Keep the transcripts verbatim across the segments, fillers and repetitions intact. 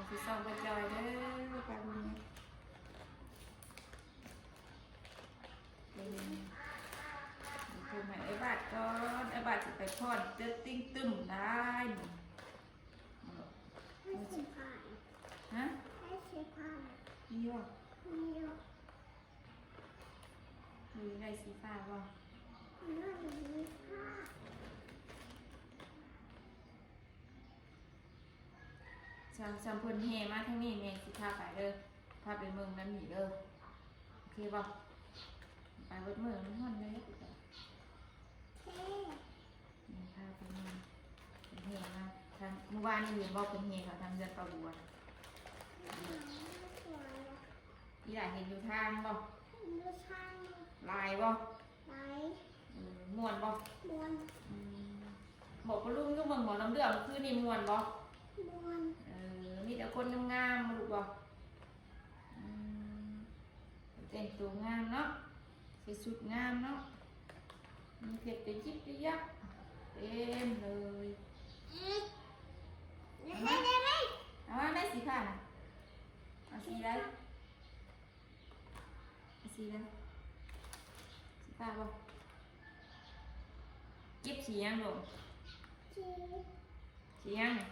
สิส่องบ่จอยเด้อ ปลาบุญเนี่ย เออ โทรให้ไอ้บาทก่อน ไอ้บาทสิไปพอนเจอติ้งตึ้มได้นี่ ไม่ใช่ผ้า ฮะ ไม่ใช่ผ้า นี่บ่ นี่บ่ มีได้สีฟ้าบ่ ไม่มีผ้า สาม สามเพิ่นแห่มาทางนี้ แม่สิพาไปเด้อ พาไปเมืองนั้นนี่เด้อ โอเคบ่ ไปเบิดเมืองมันฮ้อนเลย โอเค นี่พาไปเมือง เพิ่นแห่มาทาง เมื่อวานนี้เห็นบ่ เพิ่นแห่เขาทางเฮือนป้าบัวน่ะ อีหล่าเห็นอยู่ทางบ่ อยู่ทาง หลายบ่ หลาย เออ ม่วนบ่ ม่วน อืม บอกป้าลุงอยู่เมืองหมอลำเรื่องคืนนี้ม่วนบ่ ม่วน เออ มีแต่คนงามๆ มาลูกบ่ อืม แต่งตัวงามเนาะ ใส่ชุดงามเนาะ มีเพชรกระยิบกระยับ เต็มเลย เอามา เอามาแม่สีผ้าน่ะ เอาสีอะไร สีอะไร สีฟ้าบ่ เก็บสีหยังลูก สี สีหยังนี่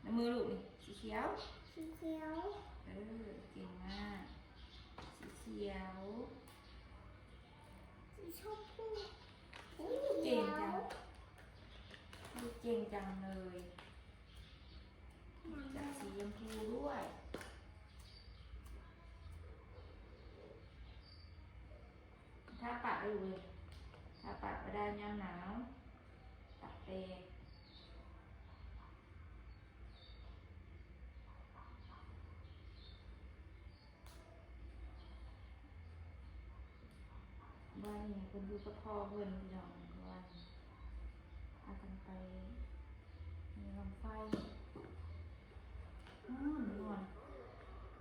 ในมือลูกนี่ สีเขียว สีเขียว เออ เก่งมาก สีเขียว สีชมพู เก่งจัง ลูกเก่งจังเลย จะสีชมพูด้วย ทาปากได้เลย ทาปากก็ได้ยามหนาว ปากแดง บ้านนี้เพิ่นอยู่กับพ่อเพิ่นพี่น้อง บ้านนี้พากันไปมีลำไฟ อืม ม่วน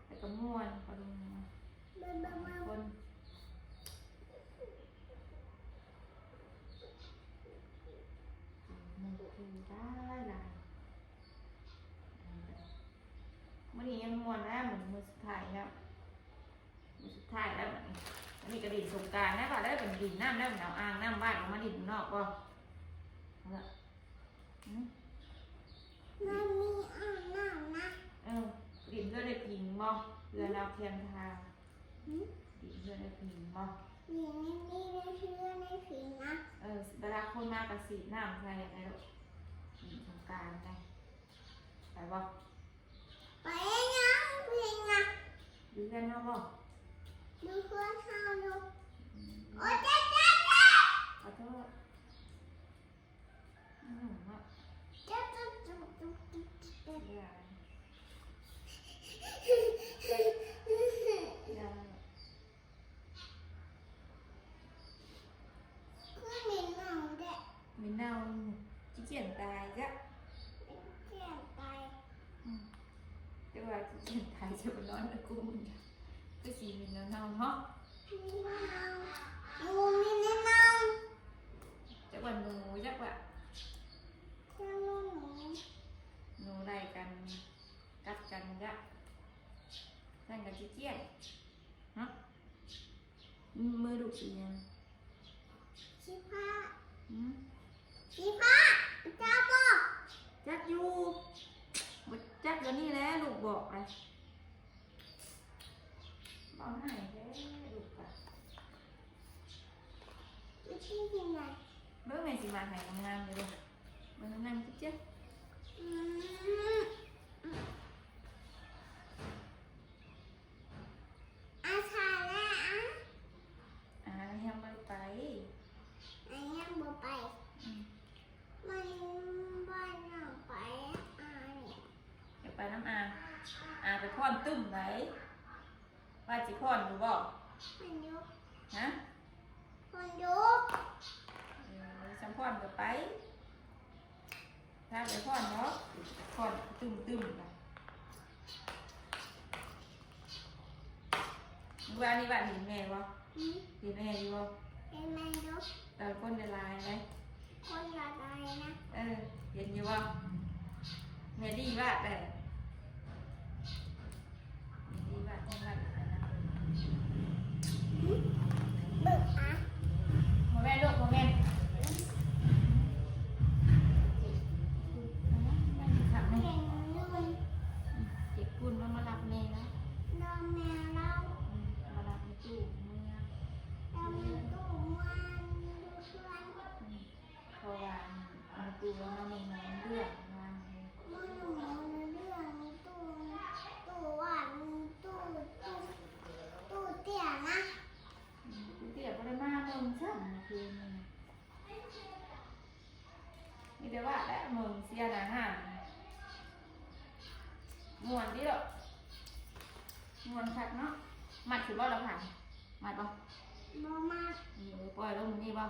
แต่ก็ม่วน พอดีนะ คน หมู่คู่ได้หลาย มื้อนี้ยังม่วนนะ มื้อ มื้อสุดท้ายแล้ว มื้อสุดท้ายแล้วบัดนี้ อันนี้ก็เล่นสงกรานต์แล้ว บัดได้บัดนี้เล่นน้ำแล้ว เอาอ่างน้ำบ้านออกมาเล่นข้างนอกบ่ เอาละ อืม มันมีอ่างน้ำนะ เออ เล่นเพื่อนได้พิงบ่ เพื่อนเอาเทียนทา หืม เล่นเพื่อนได้พิงบ่ นี่นี่นี่นี่เพื่อนได้พิงนะ เออ เวลาคนมาก็สีดน้ำใส่ไงลูก เล่นสงกรานต์ไง ไปบ่ ไปยังพิงนะ อยู่เพื่อนเฮาบ่ อยู่เพื่อนเฮาลูก อืม โอ๊ย เจ็บ เจ็บ เจ็บ ขอโทษ อืม เนาะ เจ็บ เจ็บ เจ็บ เจ็บ เจ็บ เจ็บ อย่า อย่า คือเหม็นเน่าแท้ เหม็นเน่า ขี้เกียจตายจ้ะ ขี้เกียจตาย อืม แต่ว่าขี้เกียจตายจะไปนอนกับกูมึงจ้ะ คือสีเหม็นเน่าๆ เนาะ เหม็นเน่า หนูเหม็นเน่า จักว่าหนู จักว่า จักว่าหนู หนูไล่กัน กัดกันจ้ะ นั่นก็ขี้เกียจ เนาะ มือลูกสีหยัง สีฟ้า อืม สีฟ้า จักบ่ จักอยู่ บ่จักเดี๋ยวนี้แหละ ลูกบอกไป บอกให้แท้ลูกอะ วิธียังไง เบิ่งแม่สิมาให้งามๆ เลยลูก เบิ่งนั่งจิ๊บๆ อืม อาชาแล้วอะ อ่า ยังบ่ไป อ่า ยังบ่ไป อืม มันบ้านน้องไป อ่า เนี่ย อยากไปนำอา อาไปพอนตึ้มได ว่าสิพอนอยู่บ่ พอนอยู่ ฮะ พอนอยู่ เออ สำพอนก็ไป ถ้าไปพอนเนาะ พอนตึ้มๆ ไป เมื่อวานนี้บ้านเห็นแม่บ่ หืม เห็นแม่อยู่บ่ เห็นแม่อยู่ ตอนคนหลายๆ ไหม คนหลายๆ นะ เออ เห็นอยู่บ่ แม่ดีว่าแต่ ม่วนคักเนาะ มัดคือบ่ละผ่าน มัดบ่ บ่มัด เออ ปล่อยลงนี่บ่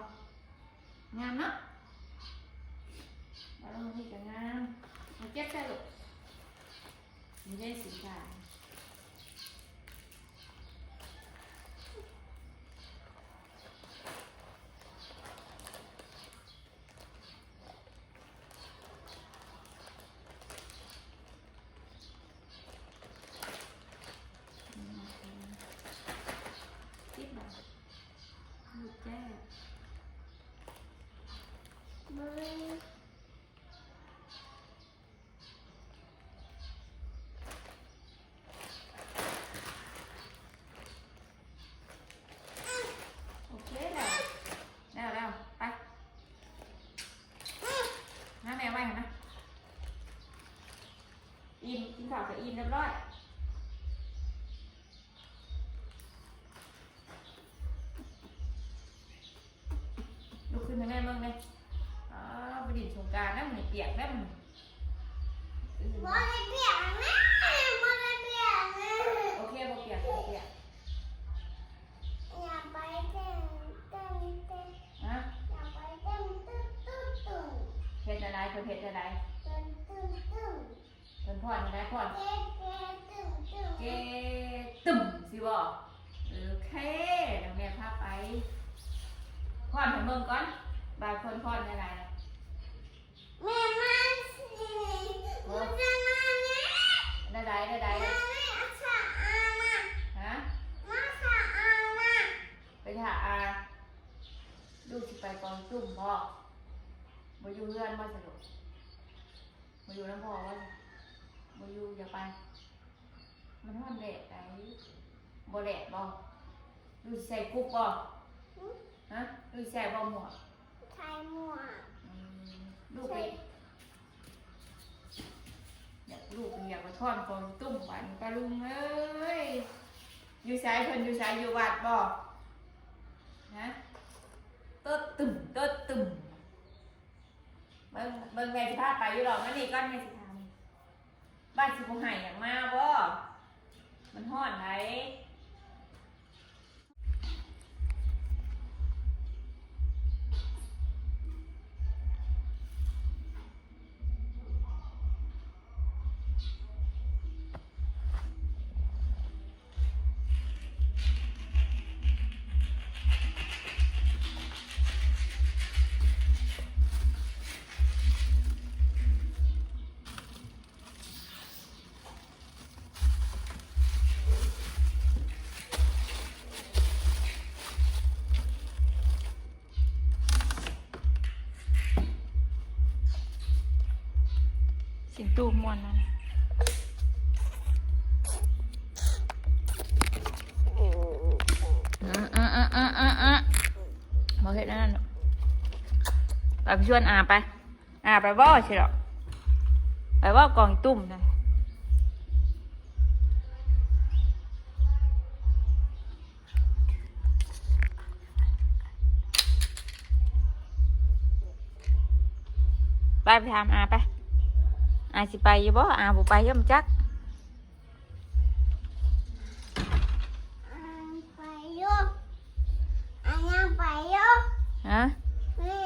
งามเนาะ ปล่อยลงนี่ก็งาม มาเก็บใส่ลูก นี่ได้สีขาว สิบบาท ลูกแจ้ เบิ่ง โอเคแล้ว แล้วแล้ว ไป มาแม่ไว้หั่นนะ อิ่ม กินข้าวก็อิ่มเรียบร้อย ลุกขึ้นให้แม่เบิ่งเลย อ๋อ ไปเล่นสงกรานต์นะ มันเปียกนะมัน บ่ได้เปียกนะ บ่ได้เปียกนะ โอเค บ่เปียก บ่เปียก อย่าไปเต้น เต้น เต้น ฮะ อย่าไปเต้น ตึ๊ด ตึ๊ด ตึ๊ด เฮ็ดอะไร เพิ่นเฮ็ดอะไร เต้น ตึ๊ด ตึ๊ด เพิ่นพ่อนอะไร พ่อน เจ๊ เจ๊ ตึ๊ด ตึ๊ด เจ๊ ตึ้ม สิบ่ โอเค เดี๋ยวแม่พาไป พ่อนให้เบิ่งก่อน บาย พ่อน พ่อนอะไร แม่มาสิ โอ้ มันจะมาเนี่ย ได้ใด ได้ใด มาเนี่ย อาชาอามา ฮะ มาชาอามา ไปหาอา ลูกสิไปกองตุ้มบ่ บ่อยู่เฮือนบ่สะดวก บ่อยู่นำพ่อบ่ บ่อยู่ อย่าไป มันฮ้อนแดดได๋ บ่แดดบ่ ลูกสิใส่กุ๊บบ่ หึ ฮะ ลูกสิใส่บ่หมวก ใส่หมวก อืม ลูกไป ใส่ อยาก ลูกอยากไปท่อนกองตุ้มบาดนี้ ป้าลุงเอ้ย อยู่ไส เพิ่นอยู่ไส อยู่วัดบ่ ฮะ ตึ๊ดตึ้ม ตึ๊ดตึ้ม เบิ่ง เบิ่งแม่สิพาไปอยู่ดอก มานี่ก่อน แม่สิถาม บ้านสิบ่ให้อยากมาบ่ มันฮ้อนได๋ เสียงตู้ม่วนนั่น อ่ะอ่ะอ่ะอ่ะอ่ะอ่ะ บ่เฮ็ดอันนั้นดอก ไปชวนอาไป อาไปเว้าสิดอก ไปเว้ากองตุ้มนะ ไป ไปถามอาไป อาสิไปอยู่บ่ อาบ่ไปย่อมจัก อาไปอยู่ อายังไปอยู่ ฮะ แม่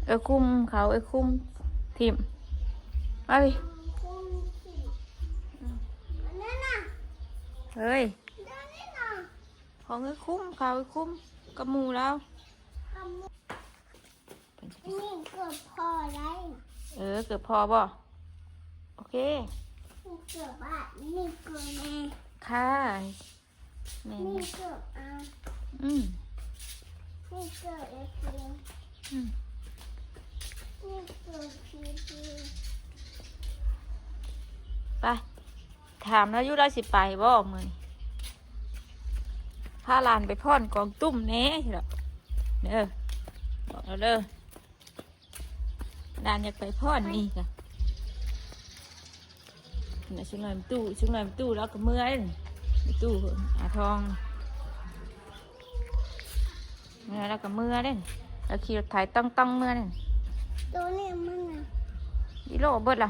เออ คุ้มเขา เออ คุ้ม ทิ่ม เอาดิ เฮ้ย ของเออ คุ้มเขา เออ คุ้ม กับหมู่แล้ว นี่เกือบพอได้ เออ เกือบพอบ่ โอเค นี่เกือบอ่ะ นี่เกือบแม่ ค่ะ แม่ นี่เกือบอ่ะ อืม นี่เกือบเอฟซี อืม นี่เกือบพีพี ไป ถามแล้วอยู่ เราสิไปบ่มื้อนี้ พาหลานไปพ่อนกองตุ้มแหน่เด้อ เด้อ บอกแล้วเด้อ หลานอยากไปพ่อนนี่กะ น่ะ ชิงหน่อยตู้ ชิงหน่อยตู้แล้วก็เมือเด้อ ตู้อาทอง เมือแล้วก็เมือเด้อ แล้วขี่รถไถต้องๆเมือเด้อ ตัวนี้มันน่ะ อีโลเบิดล่ะ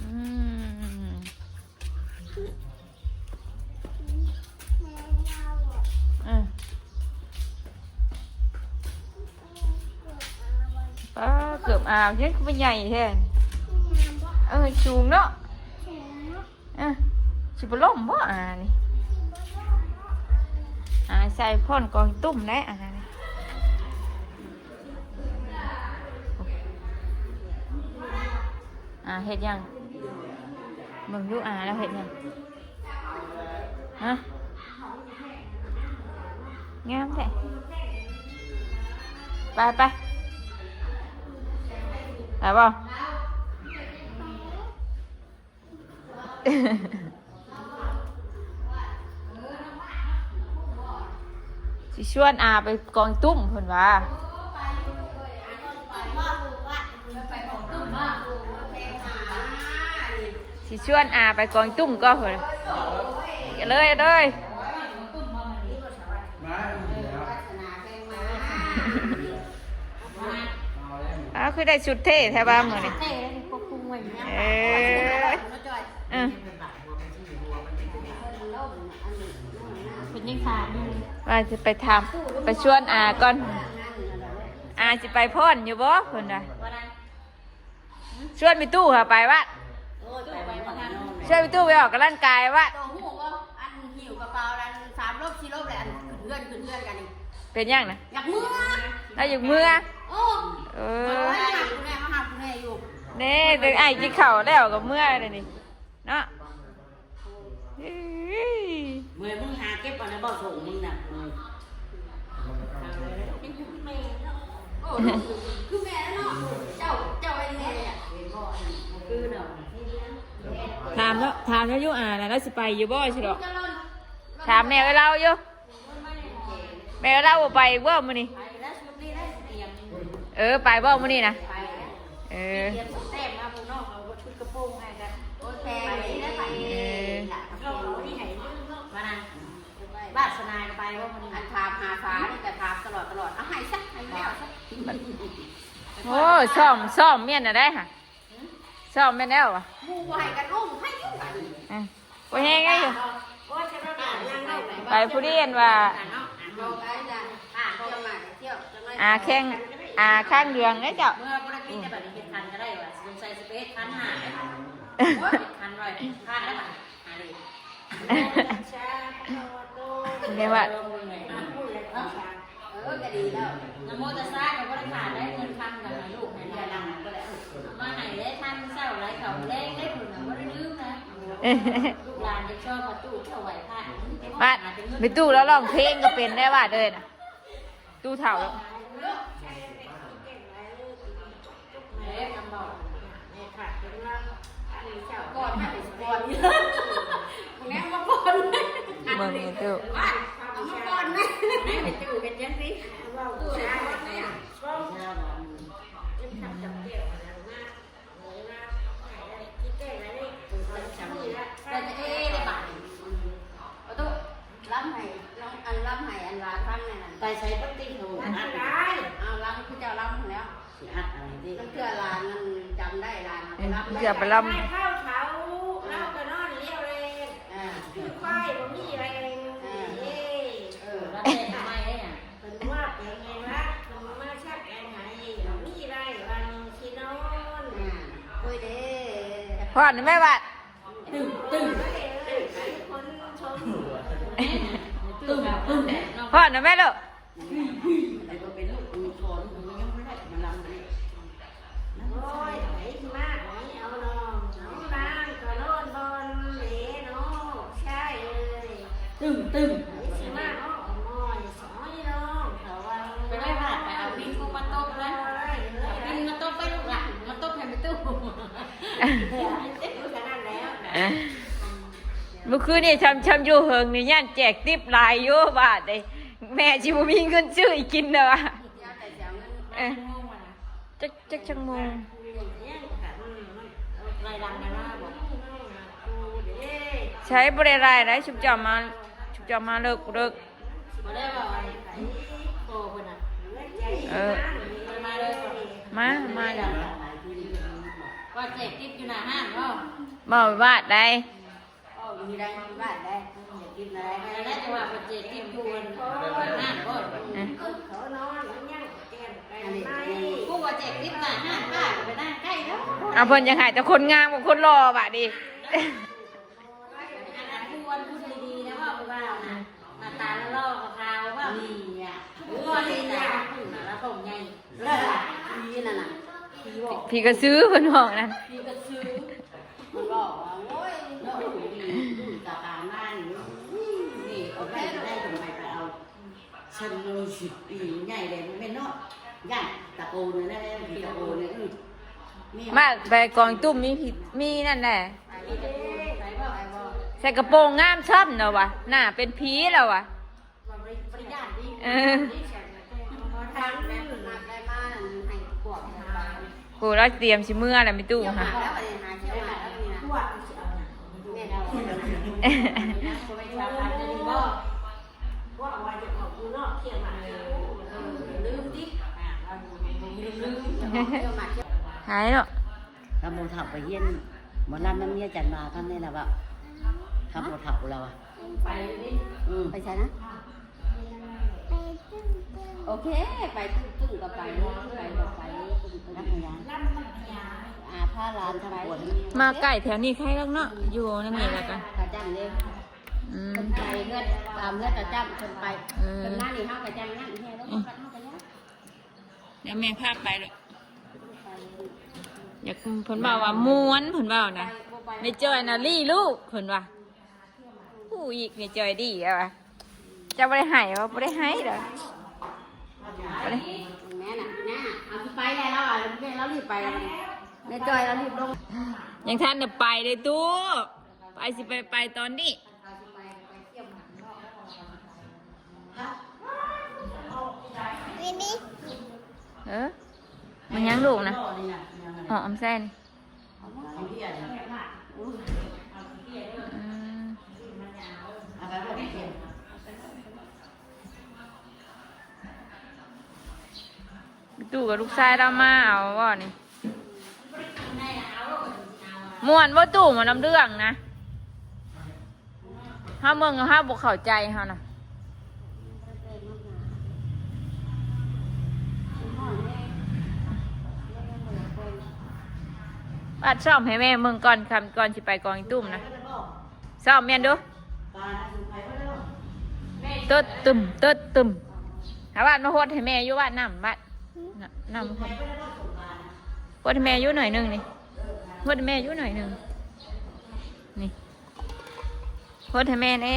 อืม อืม ป้า เกือบอาบยังคือใหญ่แท้ เออ สูงเนาะ เออ สิบ่ล้มบ่อานี่ อาใส่พ่อนกองตุ้มได้อานี่ อาเฮ็ดหยัง เบิ่งดูอาแล้วเฮ็ดหยัง ฮะ งามแท้ ไปไป ไปบ่ สิชวนอาไปกองตุ้มเพิ่นว่า สิชวนอาไปกองตุ้มก็เพิ่น เลยเลย อ้าว คือได้ชุดเท่แท้บ้ามื้อนี้ เท่เลย พวกคุงไว้เนี่ย เออ เออ เป็นยังขาดอยู่ ว่าจะไปถาม ไปชวนอาก่อน อาสิไปพ่อนอยู่บ่เพิ่นว่า ชวนไปตู้ค่ะไปวะ โอ้ย ไปบ่ทัน ชวนไปตู้ไปออกกำลังกายวะ เจ้าฮู้บ่ อันหิ้วกระเป๋าอันสามลบสี่ลบเลย อันขึ้นเฮือน ขึ้นเฮือนกันนี่ เป็นหยังนะ อยากเมือ เราอยากเมือ โอ้ เออ มาหากูแน่ มาหากูแน่อยู่ เน่ เดี๋ยวอ้ายกินข้าวแล้วก็เมือเลยนี่ เนาะ เอ้ย เมื่อยมึงหาเก็บเอาในบ่อส่งมึงน่ะ อืม โอ้ คือแม่แล้วเนาะ เจ้า เจ้าไอ้แม่เนี่ย คือเนาะ ถามแล้ว ถามแล้วอยู่อ่านะ แล้วสิไปอยู่บ่สิดอก ถามแม่ไว้เล่าอยู่ แม่เล่าบ่ไปบ่มื้อนี้ ไปแล้วชุดนี้ได้เตรียม เออ ไปบ่มื้อนี้นะ ไปแล้ว เออ เตรียมชุดแต้มมาพวกน้องเอาชุดกระโปรงให้กัน โอ้ย แพงเลยนะ เออ ล่ะ กระโปรงนี่ให้มานะ วาสนาก็ไปว่ามัน อันถามหาฟ้านี่ก็ถามตลอดตลอด เอาให้ซะ ให้แล้วซะ โอ้ ซ้อม ซ้อมแม่นน่ะได้ค่ะ ซ้อมแม่นแล้ววะ หมู่บ่ให้กันอุ้ม ให้อยู่บัดนี้ อ่ะ โอ้ย แฮงอยู่ โอ้ย จะมาหายังไง ไปผู้เดียวว่า ไปจ้ะ อ่ะ เที่ยวมา เที่ยวจังเลย อาแข่ง อาข้างเดืองนะเจ้า เมื่อบ่ได้ปิดแต่บัดนี้เฮ็ดคันก็ได้ว่ะ สงสัยสิไปเฮ็ดคันหาได้ โอ้ย เฮ็ดคันไว้พลาดแล้วบัดนี้ หาเลย เนี่ยว่า เออ ก็ดีแล้ว นะโมตัสสะก็บ่ได้ขาดได้ เงินคำกับให้ลูกให้หลานก็ได้ เอามาให้ได้ทานเช้าหลายเขาแลงได้ผลนะ บ่ได้ลืมนะ ลูกหลานจะชอบมาตู้เจ้าไหวพระ บ้าน ไปตู้แล้วร้องเพลงก็เป็นได้ว่าเด้อนะ ตู้เฒ่าแล้ว เอ๊ะ คำบอก เนี่ยค่ะ เป็นว่า อันนี้เจ้าก่อนนะ ก่อน แม่มาก่อน เบิ่งนี่ตู้ ว่า เอามาก่อนนะ ไม่ไปตู้กันจังสิ ว่าตู้ก่อนนะ ก็ เอ็มทำกับเดี่ยวนะ แต่จะเอ๊ะได้บาดนี้ เอาตู้ ลำให้ ลำ อันลำให้อันหลานฟังแน่นั่น ไปใช้ปกติหนู อันตราย เอาลำคือเจ้าลำแล้ว สิอัดเอานี่ติ มันเพื่อหลานมันจำได้ หลานเอาไปลำ เออ เพื่อไปลำ ให้เข้าเขา เล่าก็นอนเลี้ยวเลย อ่า คือควายบ่มีแรง อ่า เอ้ย เออ ว่าแต่ทำไมเนี่ย เพิ่นว่าเป็นไงวะ เพิ่นมาชักแอนไห้ มีไรวันที่นอน อ่า โอ้ยเด้ พ่อนี่แม่ว่า ตึ้งตึ้ง คนชม ตึ้งตึ้ง พ่อนะแม่ลูก ไอ้ตัวเป็นลูกกูสอนมึงยังไม่ได้มาลำเลย โอ้ย ไอ้ที่มากนี่เอาน้อง น้องนางก็นอนบอนเหลเนาะ ใช่เอ้ย ตึ้งตึ้ง ไอ้ที่มากเนาะ น้อย สอยน้อง เขาว่า ไปได้ค่ะ ไปเอาพิงพวกมาตบนะ เอาพิงมาตบไปลูกหลาน มาตบให้ไปตู้ มื้อคืนนี่ชำ ชำอยู่เหิงนี่ ย่านแจกติ๊บหลายอยู่บาดเด้ แม่สิบ่มีเงินซื้ออีกกินแล้วอะ เออ จัก จัก จักโมง ใช้บ่ได้หลายได้ ชุมเจ้ามา ชุมเจ้ามาเลิก เลิก บ่ได้ว่าไอ้โตเพิ่นน่ะ เออ มาเลย มา มาแล้ว ว่าแจกติ๊บอยู่หน้าห้างบ่ บ่ว่าได้ เออ มีได้ มีบ้านได้ มีกินอะไร แต่ได้แต่ว่าเพิ่นแจกติ๊บอยู่หน้าห้างบ่ เออ เขานอนมันยังแก้มไปไหม ผู้ว่าแจกติ๊บหน้าห้างป้าก็ไปนั่งใกล้แล้ว เอา เพิ่นยังหายแต่คนงามกับคนหล่อบาดนี้ อันนั้นผู้อ้วนพูดดีๆนะ ว่าผู้บ่าวนะ หน้าตาหล่อๆขาวๆว่า นี่อ่ะ ผู้อ้วนนี่จ้ะ แล้วผมใหญ่ ผีนั่นน่ะ ผีบอก ผีกระสือเพิ่นบอกนั่น ผีกระสือ มันบอกว่า โอ้ย เนาะ ดูดี ดูตาตาหน้านี่ นี่ เอาไปได้ทำไมไปเอา ฉันเลยสิบปีใหญ่เลย มันเป็นเนาะ ย่านตะโกนเลยนะ ผีตะโกนเลย อืม นี่ มาไปกองตุ้มมีผี มีนั่นแหละ ใส่กระโปรงงามซ้ำเนาะวะ หน้าเป็นผีแล้ววะ เออ ทางแม่คนนัดได้มาให้พวก โห เราเตรียมสิเมื่อแล้ว ไม่ตู้ เที่ยวมา ค่ะ แล้วไปหาเที่ยวมาแล้วนี่นะ แม่เรา คนไปชาวบ้านนี่บ่ ว่าเอาไว้จะออกอยู่นอกเที่ยวมา เออ ลืมดิ อ่า ลืม ลืม เที่ยวมา เที่ยว หายแล้ว ถ้าโมเฒ่าไปเฮียน หมอลำน้ำเมียจันมาท่านนี่แหละว่า ถ้าโมเฒ่าเราอะ ไปดิ อืม ไปใส่นะ โอเค ไปตึ้งตึ้งก็ไป ไปก็ไป ตึ้งตึ้ง นักเรียน อ่า พาหลานไป มาใกล้แถวนี้ใครหรอกเนาะ อยู่นั่นนี่แล้วกัน กระจันเลย อืม คนไปเฮือน ตามเฮือนกระจันคนไป เออ คนมานี่เฮากระจันนั่นแค่แล้วก็เฮากระจัน เดี๋ยวแม่พาไปลูก อยาก เพิ่นว่าว่าม่วน เพิ่นว่านะ แม่จอยนะลี่ลูก เพิ่นว่า ผู้อีก แม่จอยดีอะวะ จะบ่ได้ให้วะ บ่ได้ให้ดอก บ่ได้ แม่น่ะ แม่น่ะ เอาสิไปแล้ว เราอ่ะ แม่เรารีบไปแล้ว แม่จอยเรารีบลง ยังทันได้ไปเลยตู้ ไปสิไป ไปตอนนี้ เออ มันยังลูกนะ อ๋อ ออมแซน อืม ตู้กับลูกชายเรามาเอาบ่นี่ ม่วนบ่ตู้ หมอลำเรื่องนะ เฮาเมืองเฮาบ่เข้าใจเฮานะ วาดซ้อมให้แม่เมืองก่อน คำก่อนสิไปกองอีตุ้มนะ ซ้อมแม่นดู ตึ๊ดตึม ตึ๊ดตึม หาวาดมาหดให้แม่อยู่ วาดน้ำ วาดน้ำ หดให้แม่อยู่หน่อยหนึ่งนี่ หดให้แม่อยู่หน่อยหนึ่งนี่ หดให้แม่แน่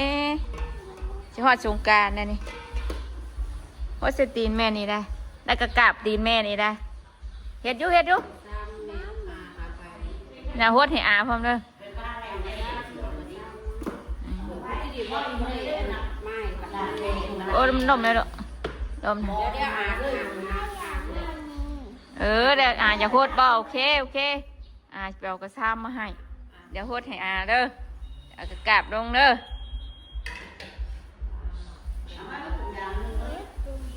สิฮอดสงกรานต์แล้วนี่ หดใส่ตีนแม่นี่ได้ แล้วก็กราบตีนแม่นี่ได้ เฮ็ดอยู่ เฮ็ดอยู่ น่ะ หดให้อาพร้อมเด้อ โอ้ย ดมๆ เลยลูก ดม เดี๋ยวเดี๋ยวอา เออ เดี๋ยวอาจะหดบ่ โอเค โอเค อาไปเอากระซ้ำมาให้ เดี๋ยวหดให้อาเด้อ เอากระกราบลงเด้อ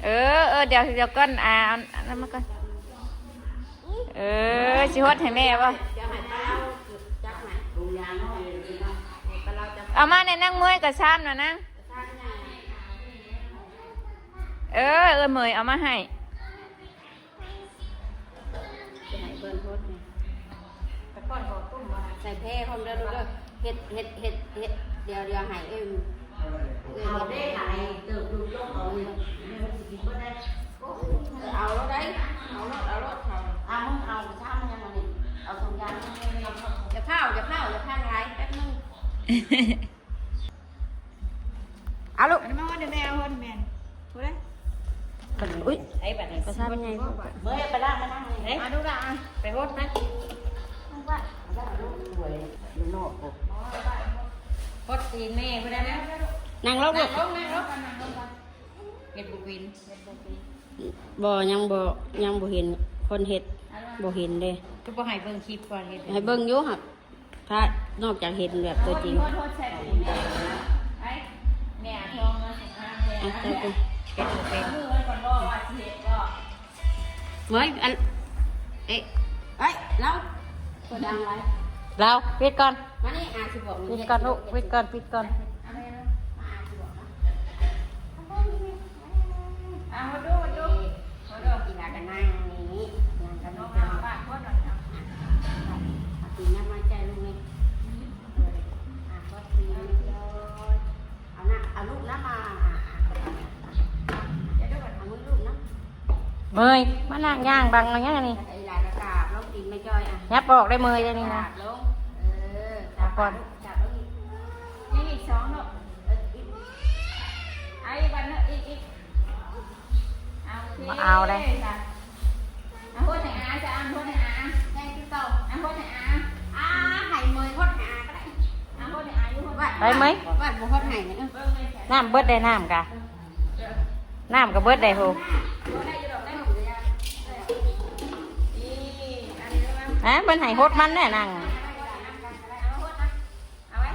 เออ เออ เดี๋ยว เดี๋ยวก่อน อา เอาอันนั้นมาก่อน เออ สิหดให้แม่บ่ เอามาในนั่งเมื่อยกระซ้ำนะนั่ง เออ เออ เมยเอามาให้ สิให้เพิ่นโพสต์นี่ แต่ก่อนบอกตุ้มว่า ใส่แพร่พร้อมเด้อลูกเด้อ เฮ็ด เฮ็ด เฮ็ด เฮ็ด เดี๋ยว เดี๋ยวให้เอิ้น เอิ้น เอาได้หลายเติบลูกยกเอาเนี่ย มันสิกินบ่ได้ เอารถได้ เอารถ เอารถเขา เอา มึงเอาซ้ำยังไงนี่ เอาถุงยางมาให้แม่ อย่าเผา อย่าเผา อย่าพังหลาย แป๊บนึง เอาลูก อันนี้มาว่าเดี๋ยวแม่เอาคนแม่น พูดได้ อุ้ย ไอ้บัดนี้ กระซ้ำไง เมื่อไปล่างมานั่งนี่ มาดูละอ่ะ ไปโพสต์ไหม ลูกสวย ลูกนอก โอ้ กดตีนแม่บ่ได้นะ นั่งลงลูก นั่งลง นั่งลงก่อน นั่งลงก่อน เฮ็ดบ่เป็น เฮ็ดบ่เป็น บ่ ยังบ่ ยังบ่เห็นคนเฮ็ด บ่เห็นเด้ คือบ่ให้เบิ่งคลิปก่อนเฮ็ด ให้เบิ่งอยู่หัก ถ้านอกจากเห็นแบบตัวจริง โทษ โทษ โทษ ใส่ตีนแม่ ไอ้ แม่เอาทองมาสิ อ่ะ อ่ะ ใส่ไป เฮ็ดบ่เป็น มือไว้ก่อน บ่ว่าสิเฮ็ดบ่ เฮ้ย อัน เอ๊ะ เอ้ย เรา ตัวดังไว้ เรา ปิดก่อน มานี่ อ่ะ สิบอก ปิดก่อนลูก ปิดก่อน ปิดก่อน เอาไปเลย มา อ่ะ สิบอกนะ อ่ะ มาดู มาดู มาดู กินอะไรกันนั่งนี่ นั่งกัน น้อง นี่ มาฝากพ่อหน่อยนะ เอากินน้ำมาใจลุงนี่ อ่ะ ก็กินเลย เอานะ เอาลูกนะมา อ่ะ อ่ะ เดี๋ยวเดี๋ยวก่อน เอามือลูกนะ เมย มานั่งย่างบังเอาย่างนี่ ไอ้หลานกระกราบลงตีนแม่จ้อยอ่ะ ยับออกได้เมยเลยนี่นะ กราบลง เออ เอาก่อน จับลงอีก ยังอีกสองลูก เออ อีก เอาอีกวันนึง อีก อีก เอา โอเค บ่เอาเลย จ้ะ เอาโทษให้อาจ้ะ เอาโทษให้อา ได้คือเก่า เอาโทษให้อา อ่า ให้เมยโทษให้อาก็ได้ เอาโทษให้อาอยู่ ไปเมย ว่าบ่โทษให้เนี่ย เบิ่งเลยจ้ะ น้ำเบิดได้น้ำกะ น้ำก็เบิดได้โห นี่ อันนี้ว่า ฮะ มันให้โทษมันแน่นั่ง เอาไว้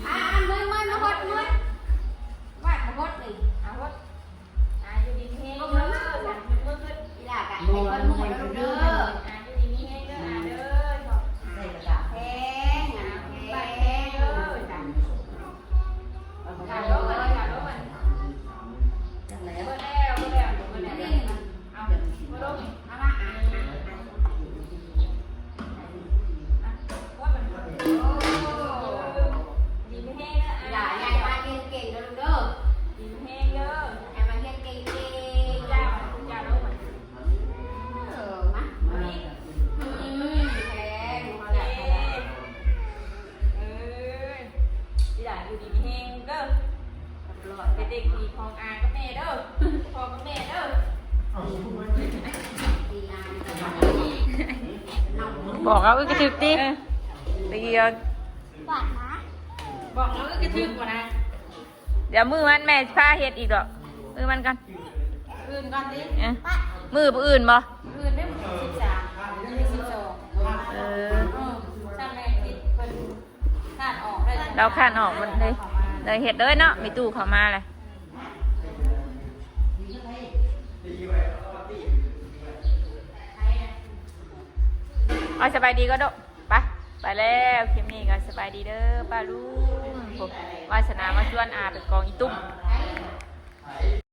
อ่า เมื่อย เมื่อย มาหด เมื่อย วาดมาหดนี่ เอาหด อ่า อยู่ดีมีแฮงเด้อ มือขึ้น อีหล่ากะให้เพิ่นหดแล้วลูกเด้อ อ่า อยู่ดีมีแฮงเด้อ อ่า เด้อ แฮง อ่า แฮง แฮงเด้อ จ้ะ อย่าลงมัน อย่าลงมัน เบิดแล้ว เบิดแล้ว เบิดแล้ว เอา เบิดลง เอามา อ่ะ อ่ะ อ่ะ โอ้ ดีมีแฮงเด้อ อ่ะ อย่า อย่ามาเรียนเก่งนะลูกเด้อ ดีมีแฮงเด้อ อย่ามาเรียนเก่งๆ จ้า จ้าลงมัน เออ มา มา อืม แฮง โอเค เอ้ย อีหล่าอยู่ดีมีแฮงเด้อ เป็นเด็กดีของอากับแม่เด้อ พ่อกับแม่เด้อ บอกเอาอึกกระทึกติ เออ ตีเอา บอกเอาอึกกระทึกก่อนนะ เดี๋ยวมื้อมันแม่สิพาเฮ็ดอีกดอก มื้อมันก่อน อื่นก่อนติ เออ มื้อผู้อื่นบ่ อื่นได้สิบสาม สิบสอง เออ เออ ถ้าแม่คิดเพิ่นคาดออกได้ เราคาดออกมันเลย เลยเฮ็ดเลยเนาะ มีตู้เข้ามาเลย เอาสบายดีก็โดะ ไป ไปแล้ว คลิปนี้ก็สบายดีเด้อ ป้าลุง ผม วาสนามาชวนอาไปกองอีตุ้ม